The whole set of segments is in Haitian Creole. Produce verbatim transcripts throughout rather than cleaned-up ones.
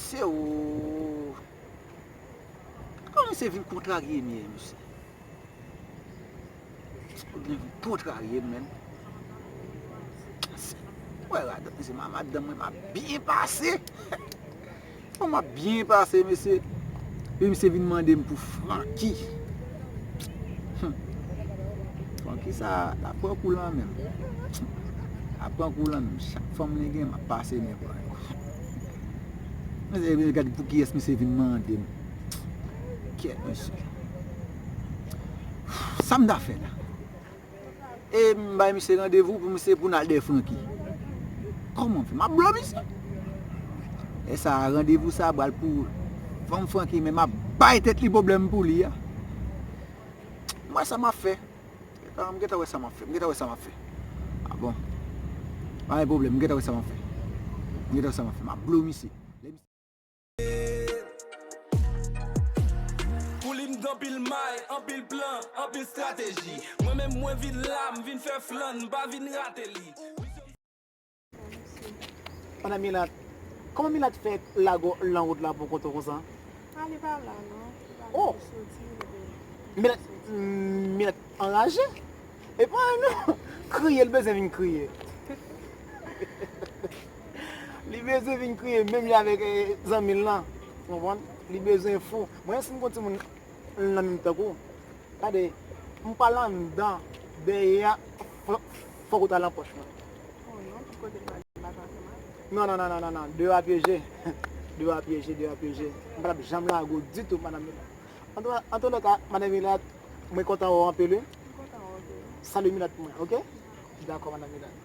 Se ou. Kòman misye vin kontrarye m yè, mesye? Ou vin kontrarye m, menn. Wè, radòt, mesye, ma-, madanm mwen, m ap byen pase. Bon, m ap byen pase, mesye. Epi misye vin mande m pou Francky. Hmm. Francky sa, l ap pran kou lan menm. L ap pran kou lan menm. Chak fanm li gen, m ap pase men pran yo. Mesye, gade pou kiyès misye vin mande m. Kèt, mesye. Sa m ta fè la? E m bay misye randevou pou misye pou n al dèyè Francky. Kòman m fè? M ap blo misye. E sa, randevou sa pral pou fanm Francky, men m ap bay tèt li pwoblèm pou li a. M wè sa m ap fè. M gentan wè sa m ap fè. M gentan wè sa m ap fè. A bon. Pa gen pwoblèm, m gentan wè sa m ap fè. M gentan wè sa m ap fè. M ap blo misye. Pou li m gen anpil may, anpil plan, anpil estrateji. Mwen menm mwen vin la, m vin fè flann, m pa vin rate li. Madan Milat, kòman Milat fè lage w lan wout la pou kont ou konsa? A, li pa la non. Li pa la, oh! Li soti, li te Milat, soti. Milat anraje? E pa non, kriye, li bezwen vin kriye. Li bezwen vin kriye, menm li avèk, eh, zanmi l lan. Ou konprann? Li bezwen fou. Mwen, si m gon timoun nan menm tankou, gade, m pral anndan, dèyè a, fò, fòk ou t al nan pòch mwen. Oh non, tout kote m pral, m pa ka ansanm avè w. Non, non, non, non, non, non. Deyò a pyeje. Deyò a pyeje, deyò a pyeje. M pa t ap janm lage w ditou, madanm Milat. Antouka, antouka, madanm Milat, mwen kontan wè w anpil, wi. M kontan wè w tou. Salye Milat pou mwen, oke? Dakò, madanm Milat.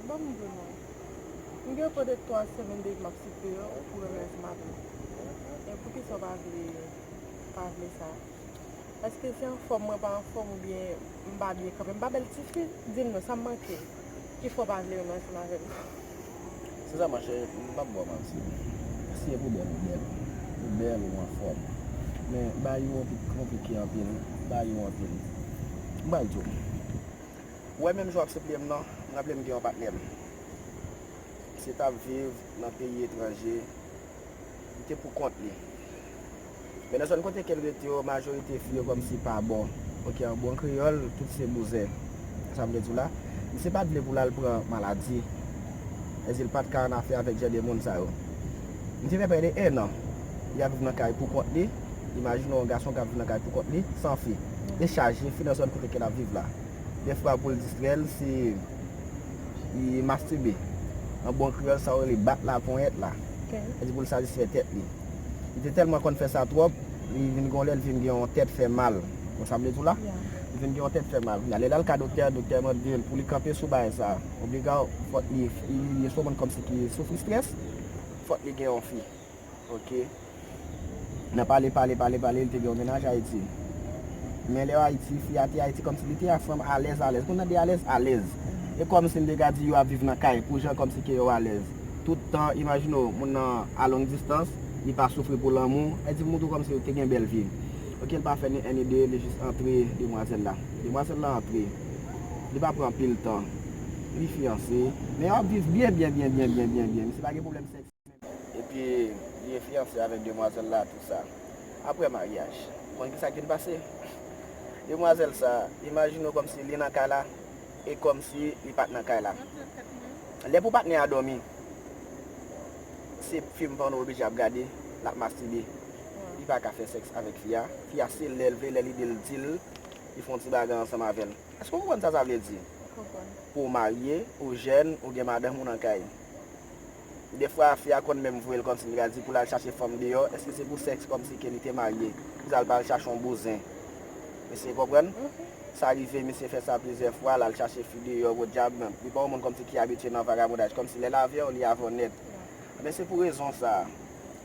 Ban m di w non. M gen pwodèt twa semèn depi m ap sipliye w pou w rann ansanm avè m. Men poukisa w pa vle, pa vle sa? Èske se anfòm mwen pa anfòm oubyen m pa byen kanpe? M pa bèl tifi? Di m non, sa m manke? Ki fè w pa vle rann ansanm avè m? Se sa, monchè, m p ap ba w manti. Si e pou bèl, ou bèl. Ou bèl, ou anfòm. Men, bagay yo konplike anpil. Bagay yo anpil. M pral di w. Ou wè menm jan w ap sipliye m nan, m raple m gen yon patnè m. Misye t ap viv nan peyi etranje. Li te pou kont li. Men nan zòn kote ke l rete yo, majorite fi yo kòmsi pa bon. Ok, an bon kreyòl, tout se bouzen. Sa m vle di w la, misye pa t vle pou l al pran maladi. Èske l pa t ka annafè avèk jan de moun sa yo? Misye fè prè de en an. Li ap viv nan kay pou kont li. Imajine w yon gason k ap viv nan kay pou kont li, san fi. E chaje fi nan zòn kote ke l ap viv la. Defwa pou l distrè l, se li mastibe. An bon kreyòl, sa yo rele bat laponyèt la. Ok. Sa di pou l satisfè tèt li. Li te tèlman konn fè sa twòp, li vin gen yon lè, li vin gen yon tèt fè mal. Konn sa m vle di w la? Yeah. Li vin gen yon tèt fè mal. Kounye a, lè l al ka doktè, doktè mande l pou li kanpe sou bagay sa. Obliga, fòk li, li, li se yon moun kòmsi ki soufri strès, fòk li gen yon fi. Ok. Nan pale, pale, pale, pale, li te gen yon mennaj Ayiti. Men lè yo Ayiti, fi a te Ayiti kòmsi li te ak fanm alèz, alèz. Pou n tande alèz, alèz. E kòmsi m te ka di yo ap viv nan kay, pou jan kòmsi ke yo alèz. Tout tan, imajine w, moun nan a long distance, li pa soufri pou lanmou. E di m tou kòmsi yo te gen bèl vi. Ok, li pa fè ni en ni de, li jis antre demwazèl la. Demwazèl la antre. Li pa pran anpil tan. Li fiyanse. Men yo ap viv byen, byen, byen. Misye pa gen pwoblèm sèks. Epi, li fiyanse avèk demwazèl la, tou sa. Apre maryaj, ou konn kisa k vin pase? Demwazèl sa, imajine w kòmsi li nan kay la, e kòmsi li pa t nan kay la. Lè pou patnè a dòmi, se fim pòno oblije ap gade, l ap mastibe. Li pa ka fè sèks avèk fi a. Fi a, se lè l vle, lè li di l, di l, li fè yon ti bagay ansanm avè l. Èske w konprann sa sa vle di? Konprann. Pou w marye, ou jèn, ou gen madanm ou nan kay. Defwa, fi a konn menm voye l kòmsi li ka di pou l al chache fanm deyò, èske se pou sèks kòmsi ke li te marye, pou sa l pa al chache yon bouzen? Mesye konprann? Mhm. Sa rive, misye fè sa plizyè fwa, l al chache fi deyò, podyab, li pa yon moun kòmsi ki abitye nan vagabondaj, kòmsi lè l avè w, li avè w nèt. Men se pou rezon sa a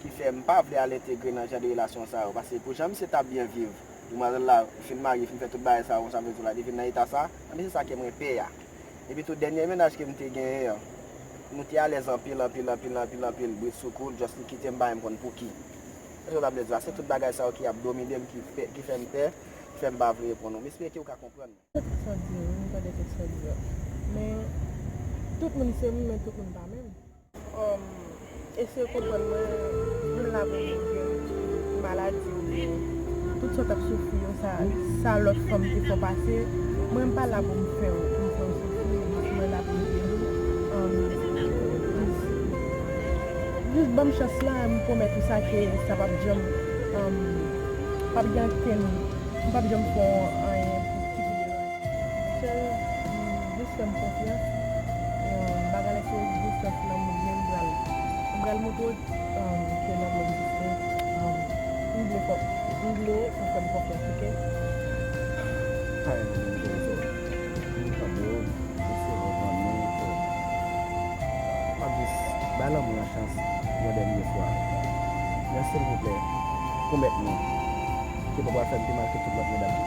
ki fè m pa vle al entegre nan jan de relasyon sa yo. Paske pou jan misye t ap byen viv, demwazèl la fin marye, fin fè tout bagay sa yo, konsa vle di w la, li vin nan eta sa, men se sa ke mwen pè a. Epi tou, dènye mennaj ke m te genyen an, nou te alèz anpil, anpil, anpil, anpil, anpil, brit sou kou l, just li kite m, pa menm konn pouki. Èske w ta vle di sa? Se tout bagay sa yo ki ap domine m, ki fè, ki fè m pè, ki fè m pa vle reponn ou. M espere ke w ka konprann. Tande tout sa w di yo, m tande tout sa w di yo. Men, tout moun se moun, men tout moun pa menm. Um, eseye konprann mwen, mwen la pou m ede w, maladi oubyen tout sa w t ap soufri yo, sa, sa lòt fanm te fè w pase, mwen m pa la pou m fè w, pou m fè w soufri, jis mwen la pou m ede w. Um, jis, jis ban m chans lan, m pwomèt ou sa ke sa p ap janm, um, p ap gen ankenn, m p ap janm fè w anyen ki pou deranje. Cheri, jis fè m konfyans. Um, bagay la se jis nan lanmou, men m pral, m pral montre w, um, ke lanmou egziste. Um, m vle fò, m vle ou fè m konfyans, oke? Pa gen pwoblèm, m tande w. M tande w, m sere w, tande w. M ap jis bay lanmou an chans yon dènye fwa. Men silvouplè, pwomèt mwen ke w pa pral fè m pi mal ke tout lòt medam.